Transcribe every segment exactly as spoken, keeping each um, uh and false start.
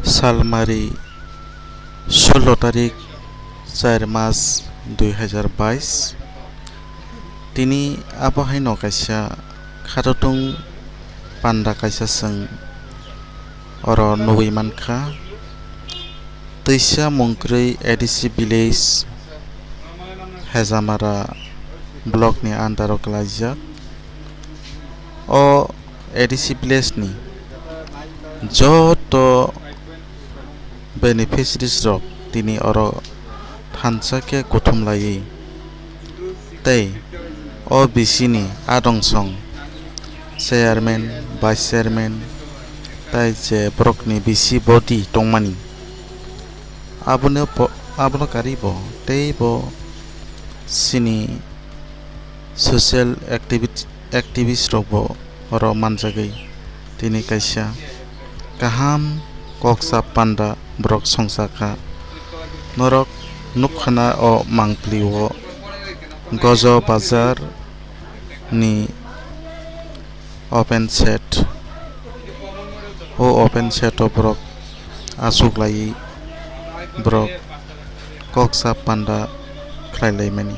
Salmari sullo tarik, char mas dui hazar bais. Tini abo haino kaisa khatotung panda kaisa chwng oro nugwi mankha. Twisa mungkwrwi A D C village, Hejamara block ni under o kwlaijak. O A D C village ni joto beneficiaries rok tini oro thansa khe kuthum laiwi tei O B C ni adong song chairman, vice chairman tei je borok ni B C body tongmani abono po-, abono karibo tei bo chini social activit-, activist rok bo oro manjagwi tini kaisa kaham koksa panda borok songcha kha. Norok nukha na o mangpili o Gojo Bazar ni open set. O open set o borok achuk laiwi borok koksa panda khlai laimani.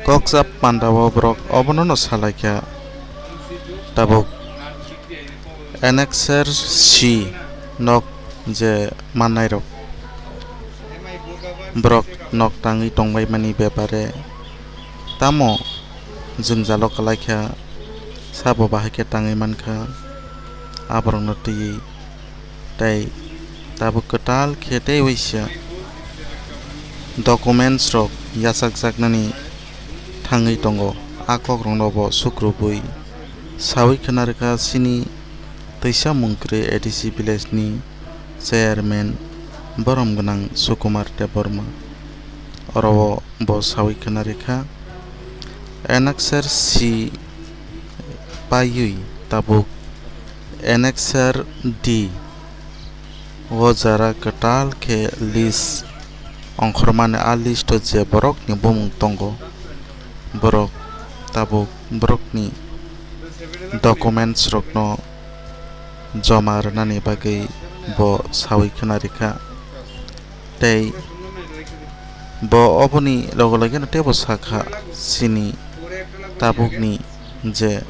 Koksa panda o borok obono no salaikha tabuk Annexure C nok je mannairok borok nok tangwi tongbaimani bepare tamo jwngjalo kwlaikha, sabo bahai khe tangwi mankha aborokno twiwi. Tei tabuk kwtal khe tei uaisa documents rok yachakjaknani thangwi tongo. A kokrokno bo sukrubwi sawi khna rwkha chini twisa mungkwrwi A D C village ni chairman borom gwnang Sukumar Debbarma. Oro o bo sawi khna rwkha Annexure C paiwi tabuk Annexure D o jara kwtal khe list ongkhormani. A list o je borokni bumung tongo, borok tabuk borokni documents rokno joma rwnani bagwi bo sawi khna rwkha. Tei bo oboni loge loge no teibo sakha, chini tabukni je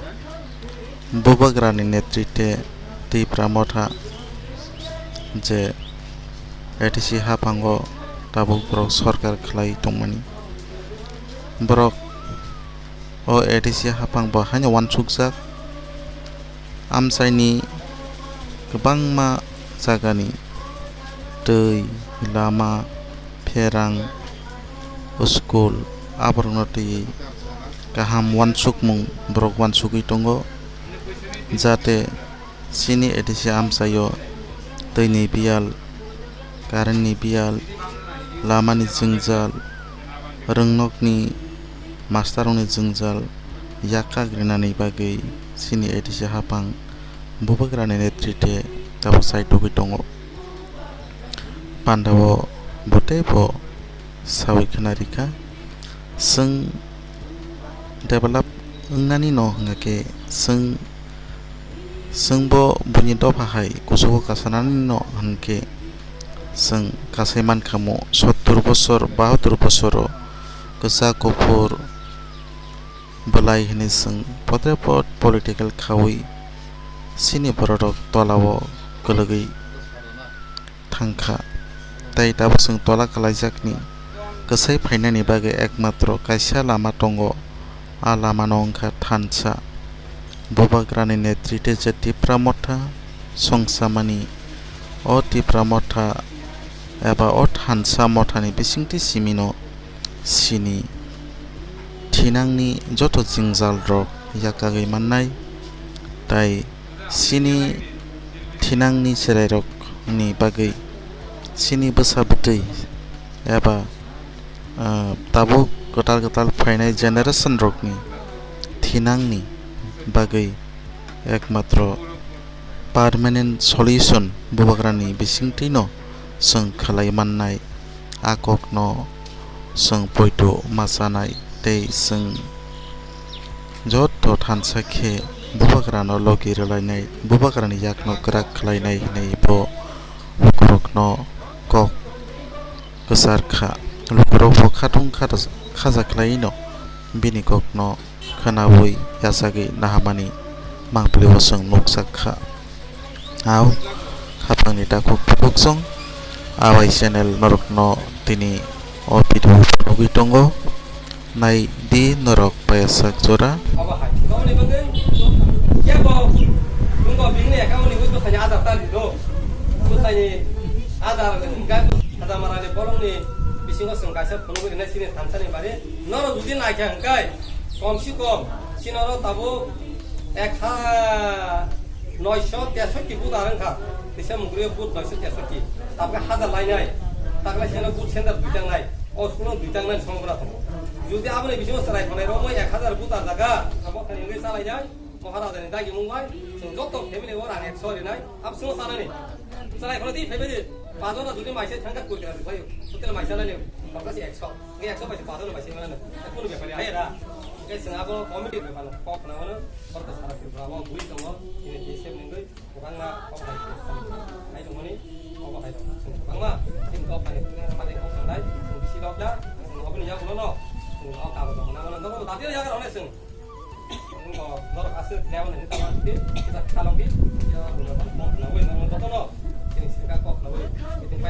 Bubagrani netrite Tipra Motha je A D C haphango tabuk borok sorkar khlai tongmani. Borok o A D C haphang bo haino uansukjak. Amchaini kwbangma jagani twi, lama, pherang, school aborokno twiwi kaham uansukmung borok uansugwi tongo, jate chini A D C amchaio twini biyal, currentni biyal, lamani jwngjal, rwngnokni masterrokni jwngjal yak kagrinani bagwi chini A D C haphang Bubagrani netrite tabuk chai tugwi tongo. Pandao bo teibo sawi khna rikha. Chwng develop wngnani no hwnkha khe chwng, chwngbo buini dopha hai kuchugo kasanani no hwnkhe chwng kasai mankha mo sottur bosor, bahattur bosoro kwchak kuphur bwlai hwnwi chwng potre pot political khaui chini bororok tolao kwlwgwi thangkha, tei tabuk chwng tola kalaijakni kwsai phainani bagwi ekmatro kaisa lama tongo, a lamano wngkha thansa. Bubagrani netrite je Tipra Motha songchamani, o Tipra Motha eba o thansa mothani bisingtwi simino chini thinangni joto jwngjalrok yakagwi mannai, tei chini thinangni cherairokni bagwi chini bwsa bwtwi eba, ah, tabuk kwtal kwtal phainai generationrokni thinangni bagwi ekmatro permanent solution Bubagrani bisingtwino chwng khlai mannai. A kokno chwng poito ma chanai tei chwng joto thansa khe Bubagrano logi rwlainai, bubagrani yakno kwrak khlainai hwnwi bo lukurokno kok kwchar kha. Lukurok bo khatung khaja khlaino bini kokno khwnaui yachagwi naharmani mangpili o chwng nukjak kha. Au, khapangni takhuk bukhuk chwng, Awai channel norokno tini o video nugwi tongo. Nai di norok payasak jora. Obo hai. Tongni bagwi, ya bo, nungbo bini account ni ui bwsani adar ta lido. Bwsani adar hwnka, Hajamarani bolongni bisingo chwng kaisa phunugwi rinai chini thansani bari. Norok judi naikha hwnkai, kom si kom, chini oro tabuk ek ha-, noisho tersoti voter wngkha, teisa mungkriyo vote noisho tersoti, tabukhe hajar lainai, taklai seno vote center duitangnai, o school-o duitangnai songgra tongo. Jodi aboni bisingo chwrai khonai romwi ek hajar voter jaga, abo khainwi chalainai, Maharajani dagi mungbai, chwng joto family-o rang ekso rinai, abo swngo chanani. Chwrai khonai twi phaibai di, pajono jodi maisa thangkha kuri kira rwbaio, hotel maisa lainai, tabukhe ekso, hwnkhe ekso bai pajono maisa manano, kunu bepari hai ra. Hwnkhe chwng abo committee bepar kok khna mano, koroksa sara Tripura o bui tongo, chini B S F ni bui. Kwbangma kok hai se hai tongmani, obo hai rok chwng kwbangma chini kok hai, hai kok thangnai, chwng bisi rok da, chwng oboni yagulo no, chwng o kagojo hwnna mano, norok dabi yagra hwnwi chwng. Chwng bo norok aswk khlai mani hwnwi tamo twi, kisa khalok di, ya, buno kok khnaui, norok jotono chini sika kok khnaui, meeting